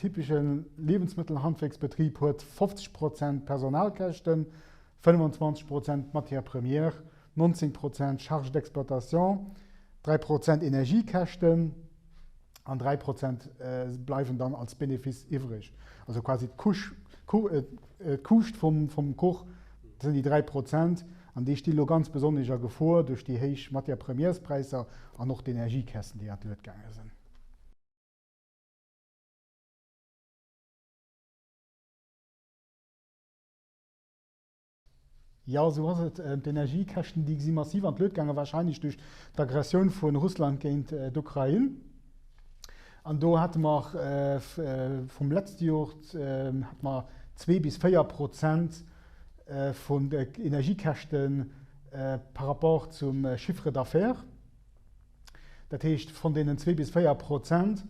typesche Liewensmëttelhandwierksbetrib huet 50 Prozent Personalkäschten, 25 Prozent Matières premières, 19 Prozent Charges d'exploitation, 3 Prozent Energiekäschten an 3 Prozent bleiwen dann als Benefice iwwreg. Also quasi d'Kuuscht vum Kuch sinn déi 3 Prozent an déi sti lo ganz besonnesch a Gefor duerch déi héich Matière-premières-Präisser an och d'Energiekästen, déi an d'Luet gaange sinn. Jo, esou ass et. D'Energiekäschten, déi si massiv an d'Luet gaangen, warscheinlech duerch d'Aggressioun vu Russland géint d'Ukrain. An do hate mer vum letzte Jor hate mer 2 bis 4 Prozent vun de Energiekäschte par rapport zum Chiffre d'affaires. Dat heescht, vun deenen 2 bis 4 Prozent,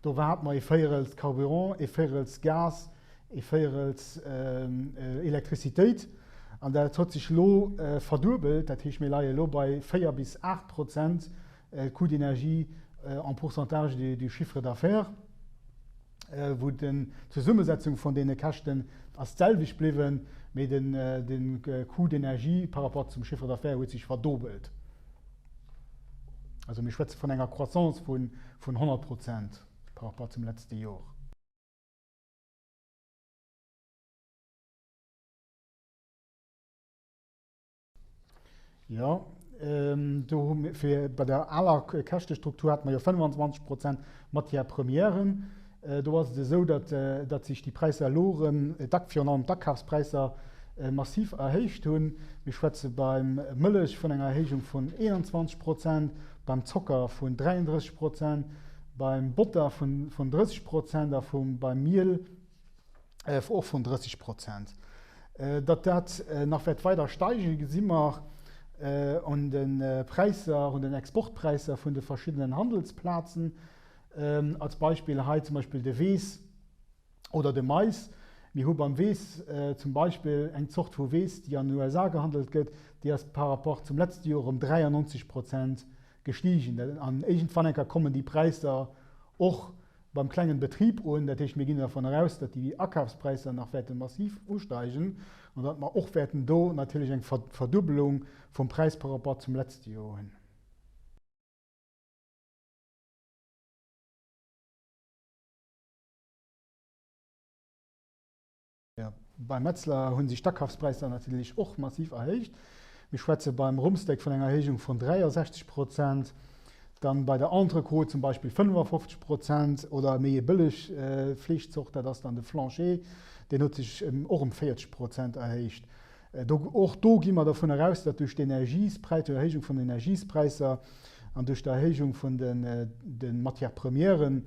do hate mer ee Véierels Carburant, ee Véierels Gas, ee Véierels Elektrizitéit. An dat huet sech elo verduebelt. Dat heescht, mir leie elo bei 4 bis 8 Prozent Coût d'énergie en pourcentage du chiffre d'affaires, wou d'Zesummesetzung vun deene Käschten ass d'selwecht bliwwen, mee de Coût d'énergie par rapport zum Chiffre d'affaires huet sech verdobelt. Also mir schwätze vun enger Croissance vun 100 Prozent par rapport zum letzte Jor. Jo, do hu mir fir bei der aler Käschtestruktur hate mer jo 25 Prozent Matières premièren. Do ass et esou, datt datt sech déi Präisser elo erëm, virun allem d'Akafspräisser, massiv erhéicht hunn. Mir schwätze beim Mëllech vun enger Erhéijung vun 21 Prozent, beim Zocker vun 33 Prozent, beim Botter vun 30 Prozent a beim Miel och vun 30 Prozent. Datt dat nach wäert weider steigen, gesi mer un de Präisser, un den Exportpräisser vun de verschiddenen Handelsplazen. Als Beispill hei zum Beispill de Weess oder de Mais. Mir hu beim Weess zum Beispill eng Zort vu Weess, déi an den USA gehandelt gëtt, déi ass par rapport zum letzte Joer ëm 93 Prozent gestigen. An iergendwann eng Kéier kommen déi Präisser och beim klengen Betrib un. Dat heescht, mir ginn dervun eraus, datt déi Akafspräisser nach wäerte massiv usteigen an datt mer och wäerten do natierlech eng Verdubbelung vum Präis par rapport zum letzte Joer hunn. Beim Metzler hu sech d'Akafspräisser natierlech och massiv erhéicht. Mir schwätze beim Rumpsteak vun enger Erhéijung vun 63 Prozent, dann bei der Entrecôte zum Beispill 55 Prozent oder méi ee bëlleg Fleeschzort, dat ass dann de Flanché, deen huet sech och ëm 40 Prozent erhéicht. Do, och do gi mer dovun eraus, datt duerch d'Energiespräis, duerch d'Erhéijung vun den Energiespräisser an duerch d'Erhéijung vun de Matières-premièren,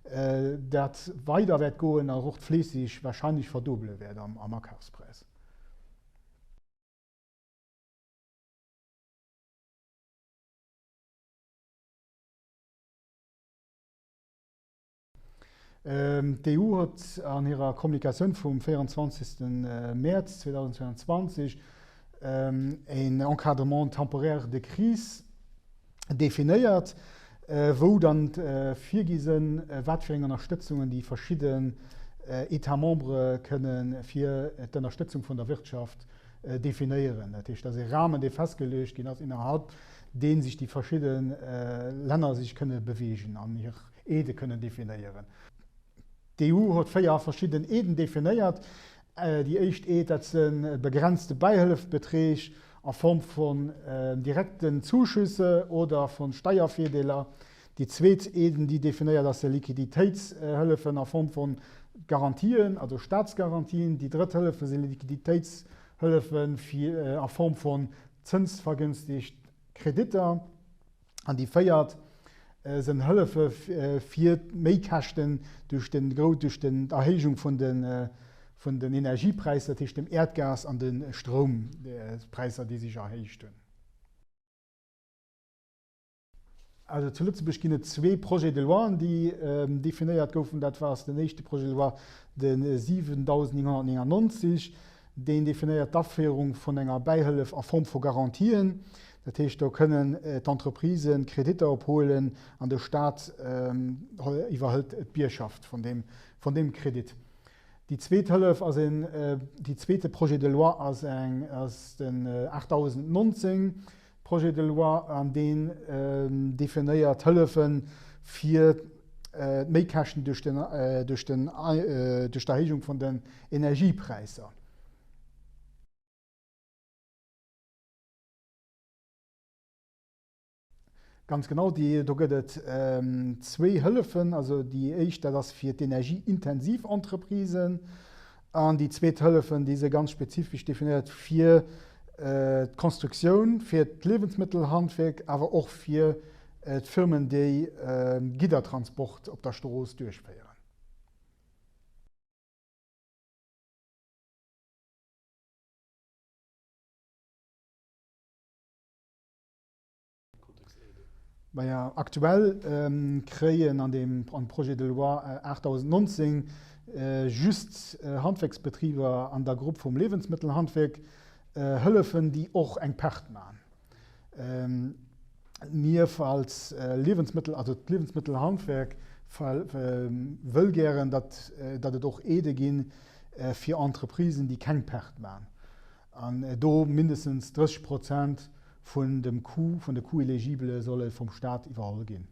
dat weider wäert goen a och d'Fleesch sech wahrscheinlech verdobele wäert am Akafspräis. D'EU huet an hirer Kommunikatioun vum 24. Mäerz 2022 een Encadrement temporaire de crise definéiert, wou dann virgi sënn, wat fir eng Ënnerstëtzungen déi verschidden États membres kënne fir d'Ënnerstëtzung vun der Wirtschaft definéieren. Dat heescht, dat ass e Rahmen, dee festgeluecht ginn ass, innerhalb deem sech déi verschidde Länner sech kënne beweegen an hir Aidë kënnen definéieren. D'EU huet 4 verschidden Aiden definéiert. Déi éischt Aide, dat si begrenzte Bäihëllefbeträg a Form vun direkten Zuschüsse oder vu Steiervirdeeler. Déi zweet Aiden, déi definéiert ass, si Liquiditéitshëllefen a Form vu Garantien, also Staatsgarantien. Déi drëtt Hëllefe si Liquiditéitshëllefe a Form vun zënsvergünstigt Kreditter. An déi véiert sënn Hëllefe fir d'Méikäschten duerch den duerch d'Erhéijung vun de vun den Energiepräisser, dat heescht dem Äerdgas an de Stroumpräisser, déi sech erhéicht hunn. Also zu Lëtzebuerg ginn et zwee Projets de loien, déi definéiert goufen. Dat war ass den éischte Projet de loi, de 7999, Deen definéiert d'Aféierung vun enger Bäihëllef a Form vu Garantien. Dat heescht, do kënnen d'Entreprisen Kreditter ophuelen an de Staat iwwerhëlt d'Biergschaft vun deem Kredit. Déi zweet Hëllef ass een, déi zweete Projet de loi ass eng, ass den 8019 Projet de loi an deen definéiert Hëllefe fir d'Méikäschten duerch den, duerch den, duerch d'Erhéijung vun den Energiepräisser. Ganz genau, déi, do gëtt et zwéi Hëllefen. Also déi éischt, dat ass fir d'energieintensiv Entreprisen an déi zweet Hëllefen, déi se ganz spezifesch definéiert fir d'Constructioun, fir d'Liewensmëttelhandwierk, awer och fir d'Firmen, déi Giddertransport op der Strooss duerchféieren. Maja, aktuell kréien an deem am Projet de loi 8019 just Handwierksbetriber an der Grupp vum Liewensmëttelhandwierk Hëllefen, déi och eng Perte maachen. Mir als Liewensmëttel, also d'Liewensmëttelhandwerk wëll gären, datt et och Aidë gi fir Entreprisen, déi keng Perte maachen. An do mindestens 30 Prozent vun dem Coût, vun de Coûts éligibles solle vum Staat iwwerholl ginn.